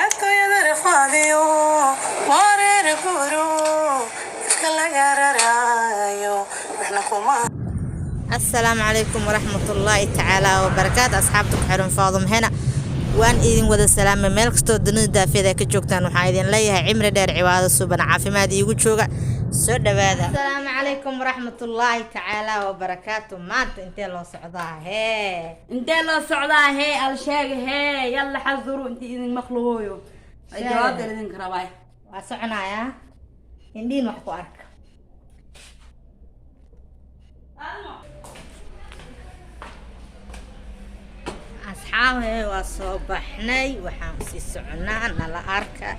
Adduunyada rafaadiyo wareer guro iska laga raraayo waxna kuma. Asalaamu calaykum waraxmatullaahi tacaala wabarakaatu. Asxaabta ku xiran Faadum Hena, waan idin wada salaamay. Meel kastoo dunida daafeeda ka joogtaan, waxaa idin leeyahay cimri dheer, cibaado suban, caafimaad iigu jooga. Soo dhawaada. Asalaamu calaykum waraxmatullaahi tacaala wabarakaatu. Maanta intee loo socdaa hee? Intee loo socdaa hee? Al sheega hee, yalla xaduru inta idin maqlooyo. Sheega. Jawaabta idinka rabaay. Waa soconayaa, indhiin wax ku arka. Asxaabe, waa soo baxnay, waxaan sii soconaa nala arka.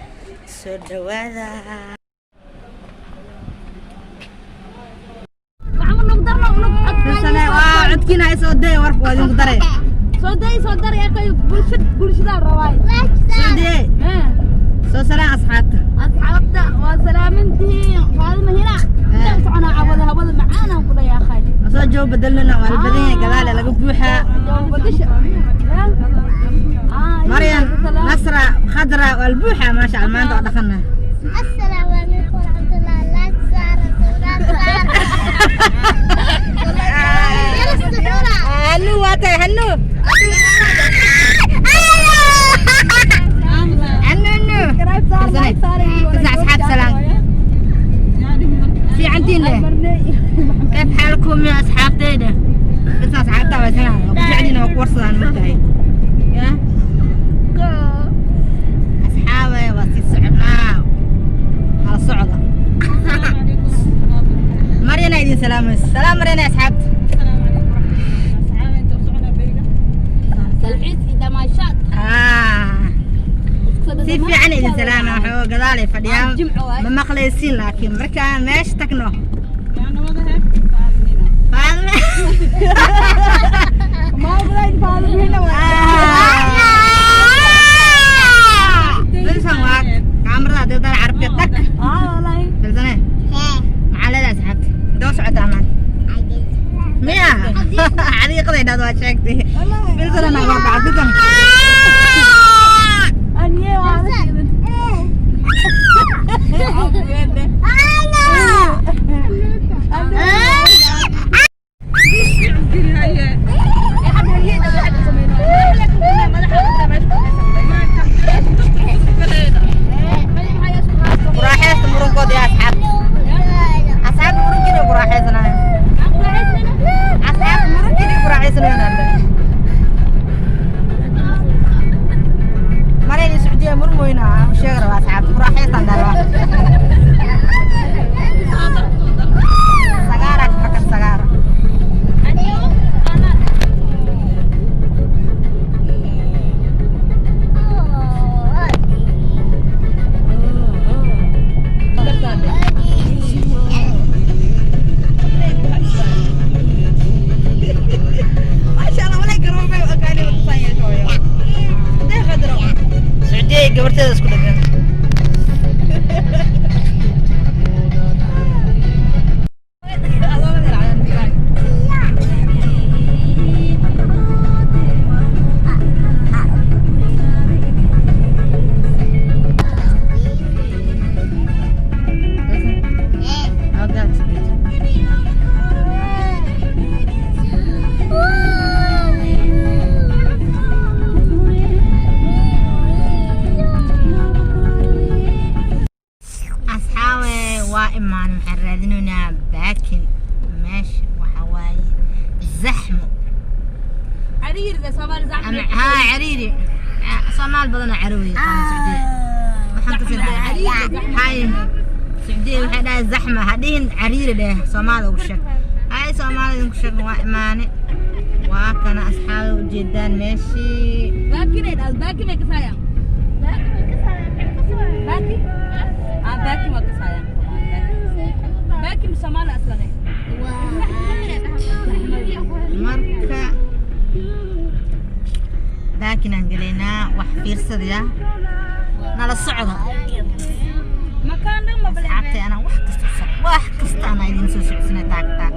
Soo dhawaada. Codkiina hay soo day, warka waa idinku daray. Soo day, soo dar yaa bulshad, bulshadaa rabaay. Soo dee, soo salaan asxaabta. Asxaabta waa salaamintihiin. Faadima Hina, intaan soconaa cawada, hawada macaanaan ku dhayaaqay. Soo joog bedelnana, waa la badan yahay, gadaale laga buuxaa. Badasha. Maryam, Nasra, Khadra, waa la buuxaa. Maasha Allah, maanta waa dhaqana. السلام عليكم ورحمة الله. لا تسارة لا تسارة يلا السحورة. Hanu waa tahay, hanu hanu hanu. Asxaab, salaan fiicantiin leh. كيف حالكم يا أصحابتي؟ بس أصحابتها بس أنا وجعلنا وكورسان متهي يا أصحابي. واسي سعنا على الصعدة. مرينا يدين سلام سلام مرينا يا أصحابتي. Dalxiis iyo damaashaad. آه، si fiican idin salaama. Waxuu gadaalay fadhiyaan. Jimco waay. Ma maqlaysiin, laakiin markaan meesha tagno, Faadime. Filsan, waa kaamarada dad carabka dhag. Filsane, maxaa leedahay asxaabta? Intee u socotaa maanta? Miya xadiiqaday dhahdo waa sheegtay. Filsanana waa bacd filsan. Kuraaxeysta murunkooda yaa asxaabta. Asxaabta murunkiina kuraaxeysanaya, asxaabta murunkiina kuraaxeysanayaan. Marayna Socdiya murmoyna u sheegi rabaa asxaabta kuraaxeystaan dhalwa sagaara fakar sagaara. Socdiya gabarteeda isku dhagan. Asxaabe, waa imaan, waxaan raadinaynaa parking. Meesha waxa waaye zaxmo ama haa cariiri. Soomaal badanoo carabi yaqaana Socdiya. Waxaan ku filayaa hay Socdiya waxay dhahay zaxma ha dhihin, cariiri dheh. Soomaalida ugu sheeg, hay Soomaalida idinku sheeg. Waa imaane, waa kana asxaabe, ujeedaan meeshii. Marka parking aan gelaynaa, wax fiirsadaya nala socda. Asxaabtay, anaa wax kasta wax kasta anaa idin soo socodsinay taag taag.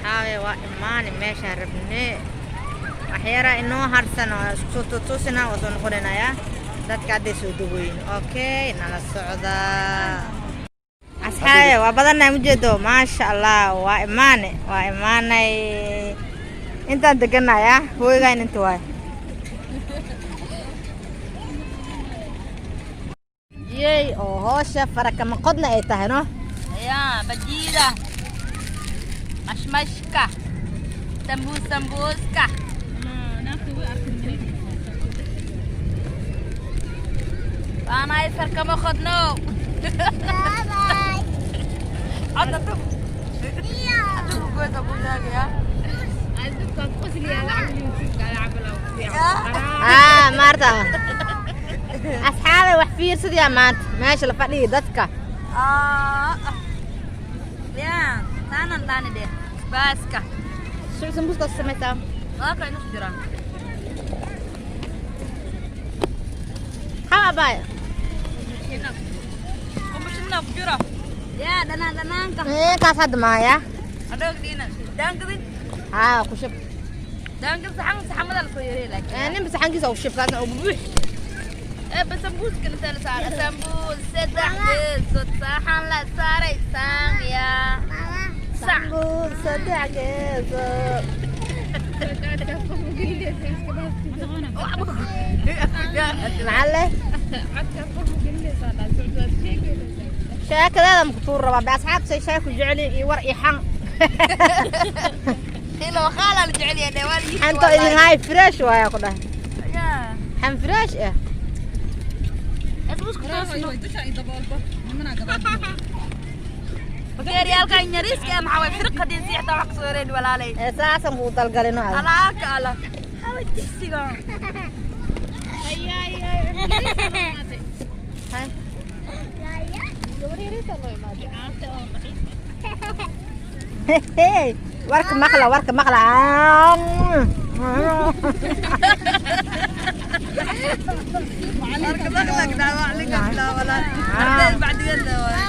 Asxaabe, waa imaani meeshaan rabne. Waxyaraa inoo harsan oo isku soo tutusina, waa soo noqonaynayaa. Dadka hadday soo dagoyin. Okay, nala socda, asxaabe. Waa badannahay, mujeedo. Maasha Allah, waa imaane, waa imaanay. Intaan deganaya hooygayn inta waay. Yey, oo hoosha farakama qodna ay tahay, no? Ya, bajida. Mashmashka. Sambuus sambuuska. Waanahay farkama qodno. Bye. Hadda tub. Adigu goyta ku taagaya. Ah, maarta, asxaabe, wax fiirsadayaa maanta meesha la fadhiya dadka. Ah. Ya, taanan dhaani dheh. Baaska. Sambuuskaas samaysaa. Waa ka inuu jira. Ha, abay. Kumbashina ku jira. Ya, dhanaan dhanaanka. Kaas hadda maaya. Adhoog dhiina. Daangadin. Haa, ku shub. Daangad saxan saxamada la soo yareey laakiin. Ninba saxankiisa u shub, kaasna ugu buux. Ee, sambuuska inta la saaray. Sambuus saddex geesood saxan la saaray saamiya. Sambuus saddex geesood. Maxaa leh sheekadeeda makutuur rabaa be? Asxaabta say sheeku jecelyihin iyo war iyo xan. Ilo khala la jecel yahay dhawaan. Xanto idin haay fresh waaya ku dhahay. Ya. Xan fresh ah. Sambuuska toosno. Bakeeriyaalkan yariiska ah maxaa waay firqa hadii si xitaa wax kasoo yareen walaalay. Ee, saasan kuu dalgalino adag. Alaaka ala. Hawa digsiga. Hay. Hey, warka maqla, warka maqla. Warka maqlak dhaawac linka bilaa walaal. Arday bacdigeed waay.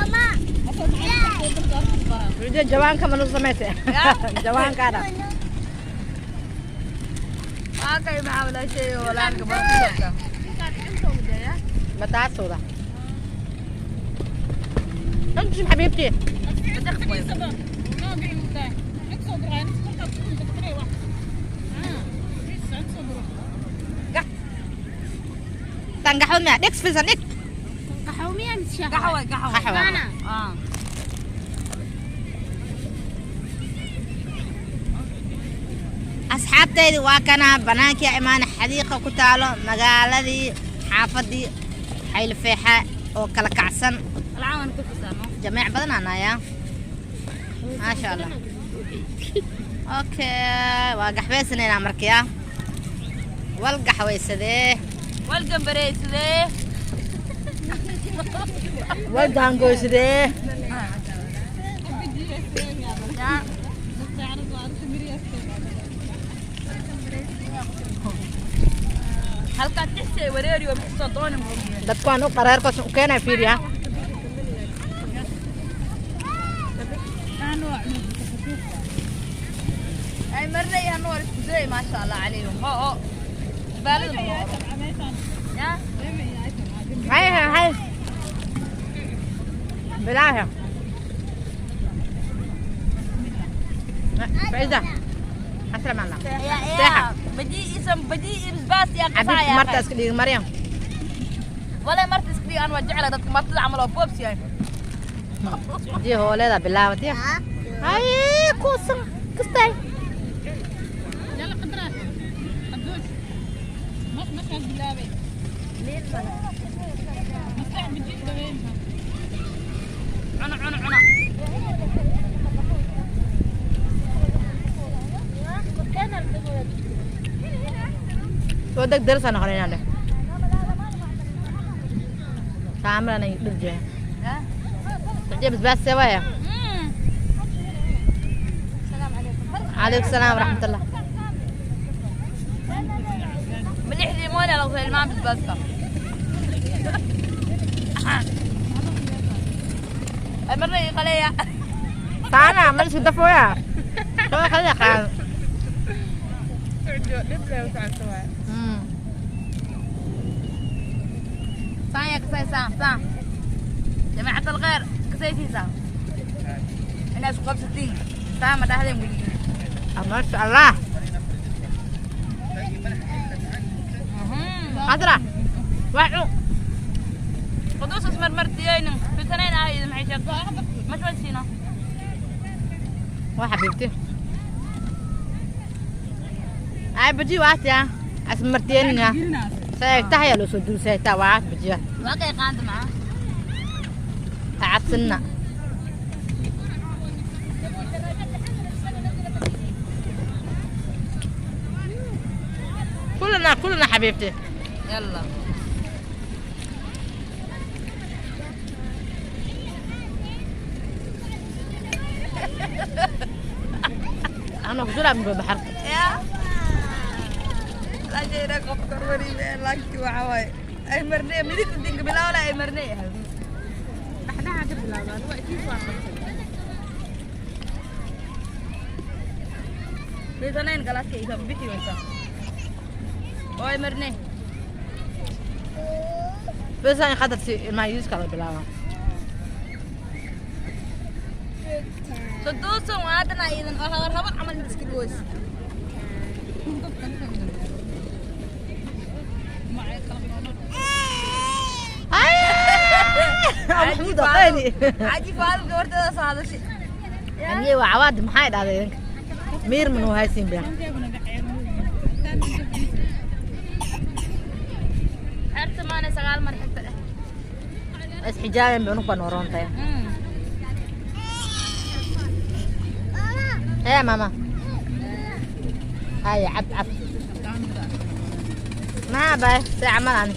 Rujo, jawaanka ma nuu samaysay jawaankaada? Waa kay maxaa walaashay walaalka barkiisa. بتاع. امشي حبيبتي. Tan qaxwo miya? Dhig filsan, dhig. Qaxwa, qaxwa. Qaxwa. Ah. Asxaabtaydi, waa kana banaankii imaana, xadiiqa ku taalo magaaladii xaafadii Xaylifeexa oo kala kacsan. Alcaawan ku xisaano. Jameec badan aan hayaa, maasha Allah. Okay, waa gaxwaysanaynaa markiya, wal gaxwaysadee. Wal gambareysadee. Wal daangoysadee. Ya. Halkaa tixsi ay wareeri oo soo dooni moogiye. Dadku aan u qareerkoos u keenay, fiiriya. Ay marna iyo hanu war isku day, maasha Allah calayhim. Ho ho. Jibaalada ma Ya. Hay hay hay, bilaahi فايدة أسلم على Ya ya. Seexa. Baji isam baji basbaas ya حبيبتي. qasaya. مرتا اسك dhig مريم. Walaa marta iska dhig, aan waa jeclahay dadka martida camal oo boobs yahay. Dii hooleeda bilaawatay hay kuusan kastay. Cuna cuna cuna. Soo deg darsa noqonayna dheh kaamirana dhirjee. Ya. Socdiya, basbaas see waaya? Calaykum salaam waraxmat Allah. Milixdii moona lagu ilmaan basbaaska. Ay marna ii qaleeya. Taana ma isku dafooya? Waa kala qaad. Socdo dhib leh u socoto waay. Saan yaa kasay saan saan. Jamaacad alkheer kasaysiisaa. Inaa isku qabsatiin. Saan ma dhahdeen weligiin. Maasha Allah. Qadra. Wacu. Quduus ismarmartiyeynin. Fitanayn ah idin maxay sheegtaa? Ma shwaysiina. Waa xabiibti. Ay baji waatiya. Asmartiyeynin. Saytaha yaa loo soo dul saytaa waa bajiya. Waa kay qaanta macaa. Ha cabsanna. كلنا كلنا حبيبتي. يلا. أنا كنت من بحر. يا لا جينا قف كروري laagti waxa waaye ay marnay midigta dinka bilaawla ay marnay dhaxdhaxa ka bilaawdaan waa kiis waa qabtay midanayn galaaska iga bixi waysa oo ay marnay. بس أنا خدت ما يوسك على بلاوة. Soddon waadana idan oo habar habar camal miski goys. محمود قالي. Caji faal gabarteeda soo hadashay. أني وعواد محايد هذا إذنك. مير من وهايسين بها. Xerta maana sagaal mar xigta dheh. بس حجابين بعنق نورون طيب. يا ماما. هاي عب عب. ما باي ساعة ما أنا.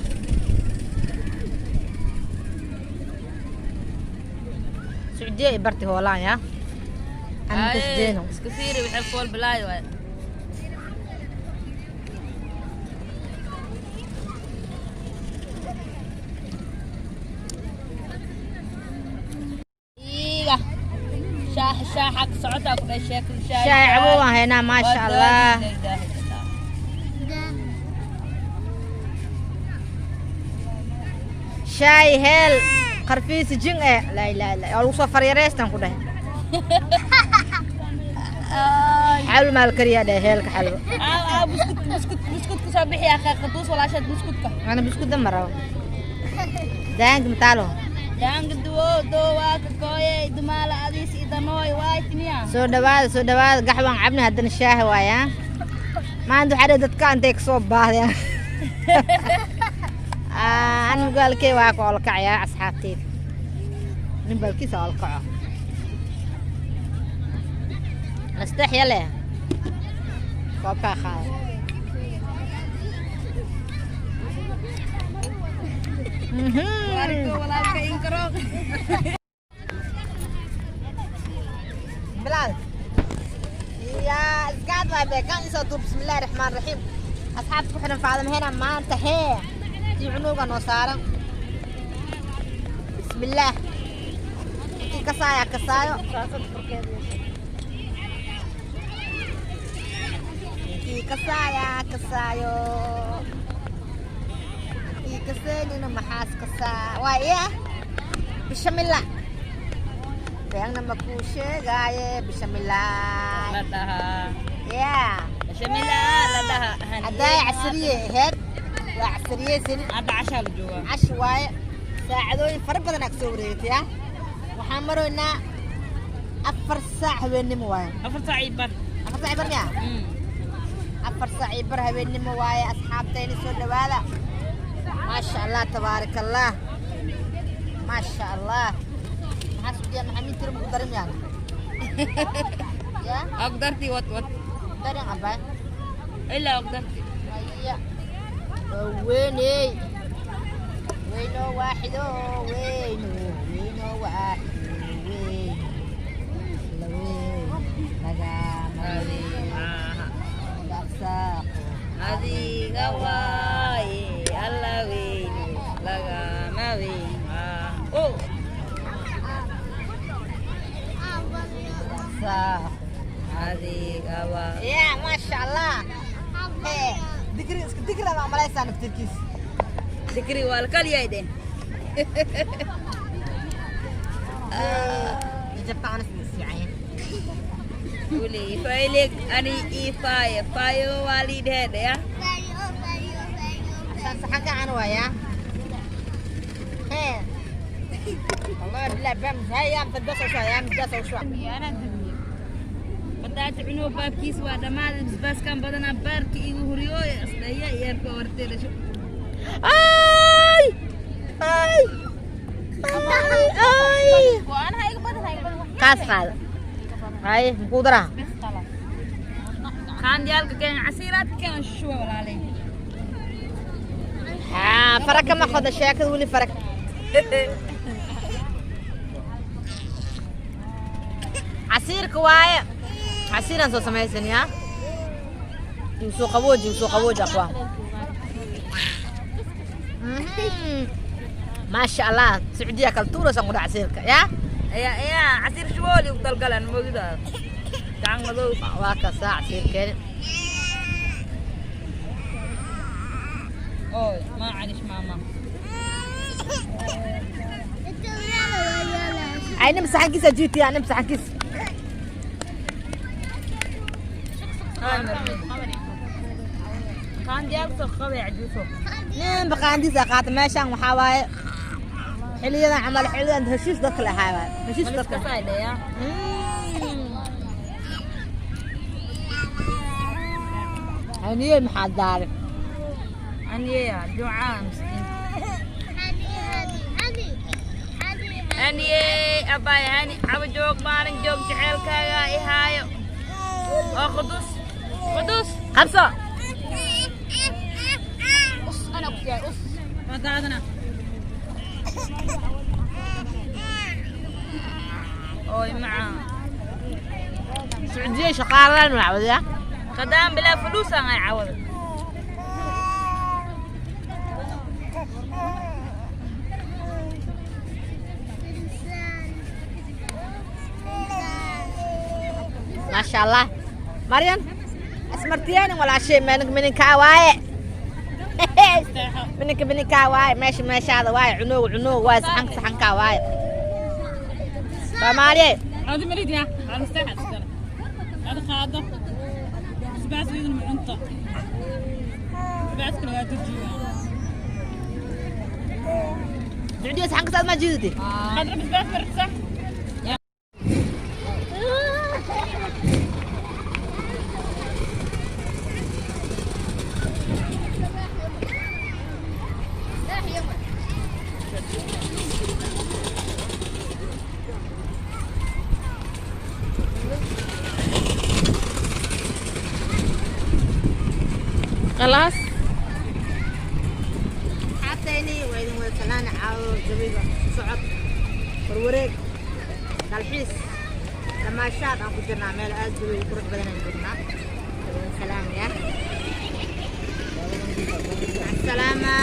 سعودية إبرتي هولان يا. أنا تسجينه. Iska fiiri waxay fool bilaay waay. Iiga. Shaax shaaxa ku socotaa ku dhay sheekada shaah. شاي عبوه هنا ما شاء الله. شاي هيل قرفيس جن إيه لا لا لا ألو صفر يا ريستان كده. حلو مال كريا ده هيل كحلو. Buskut buskut buskut ku soo bixi akhay quduus walaashaad buskutka. أنا بسكوت دمره. دانك متعلو. Daanga duwo dowaa ka kooyay dumaala adiis idanooy waay timiya. Soo dhawaada soo dhawaada gaxwaan cabni haddana shaahi waaya. Maanta waxaa dhihi dadka intay kasoo baahdeen. An mugaalkey waa ka olkacayaa asxaabteyda. Nin balkiisa olkaco. Nasteex yale. Koobkaa qaada. Warko walaalka inkaro. بلال يا اسقاد واي كان يسوي بسم الله الرحمن الرحيم. اصحابك وحنا فاضم هنا ما انت هي في عنوقه نو صارن. بسم الله. كي كسايا كسايو. كي كسايا كسايو. كي كساني محاس كسا واي بسم الله. Beenna ma kuu sheegaaye bismillah. La dhahaa. Yeah. Bismillah la dhahaa. Hadday casriye ahayd waa casriyeysan. Hadda cashaa la joogaa. Cash waaye saacadooyin fara badan aa kasoo wareegatay ah. Waxaan maroynaa 4 saac habeennimo waaye. 4 saac iyo bar. 4 saac iyo bar miyaa? 4 saac iyo bar habeennimo waaye asxaabtayna soo dhawaada. Maasha Allah tabaaraka Allah. Maasha Allah. Maxaa sugiya maxaa tiro mugu darin yaan? Ya? Aqdarti wat wat. Darin abay. Ilaa aqdarti. Maya. Weyney. Weyno waaxido weyno weyno waaxido weyn. La weyn lagama weyn. Arsaaqo. Adiga waaye alla weyno lagama weyn. Oh. Arsaaqo. Adiga Allah. Hee, digri iska digri ma malaysaa naftirkiis. Dikri waa la kaliyahay dheh. Jabta anas wuu fiican yahay. Weli faylig ani ii faayo faayo waa lii dhehe ya. عشان صحنك عن ويا. Hee. والله بالله بام هاي ام تدوس شوي ام تدوس شوي. Anaa damiye badaata cunoo baabkiis waa dhammaaday basbaaskan badanaa baarka igu huriyooy asdaya yeerka horteeda. Ay! Ay! Ay! Ay! Qaas qaado. Hay, muxuu daraa? Qaandiyaalka keen, casiiraadka keen, shuba walaalay. Haa, fara kama qodo sheekada weli fara. Casiirka waaye. Casiiraan soo samaysan yaa. Soo qabooji, soo qabooji aqwa. Maasha Allah, Sacuudiya kala tuuraysan ku dhac casiirka, yaa? Ayaa ayaa casiir shubooli u dalgalan moogida gacan madow. Waa kasaa casiirkeeni. Oy maa canish maama. Ay, nim saxankiisa jiitiya, nim saxankiisa. Qaandiyaalka soo qabay cajuuso. Nin baqaandiisa qaata meeshaan waxaa waaye xiliyadan camal xiliyadan heshiis dadka la ahaa waaye heshiis dadka. Maliska saydhaya. Haniyey maxaa daare? Aniyeya ducaa miskiin. Haniyey abaay hani caba joog maalin joog jaceylkaaga i haayo oo qudus qudus. Qabso. Us ana ku siyaay us waa daadana oy macaa. Sacuudiye shaqaalaan waa wadayaa. Qadaan bilaa fuluus aan ay cawada. Maasha Allah. Maryan asmartiyaani walaashay meelinka mininkaa waaye. Mininka mininkaa waaye, meesha meeshaada waaye, cunooga cunooga waaye, saxanka saxankaa waaye. Soomaaliye. عادي مريض يا على المستحق هذا قاعدة بس بيدن معنطة بعد كل هذا الجيل. Sacuudiye saxanka saad ma jiidatay. قادرة بس بعد مرت صح. Khalaas. Asxaabtayni waa idin wada salaana caawo jawiga socod warwareeg dalxiis damaashaad aan ku jirnaa meel aad jawiga qurux badan aan joognaa. Waa idin salaamaya. Mac salaama.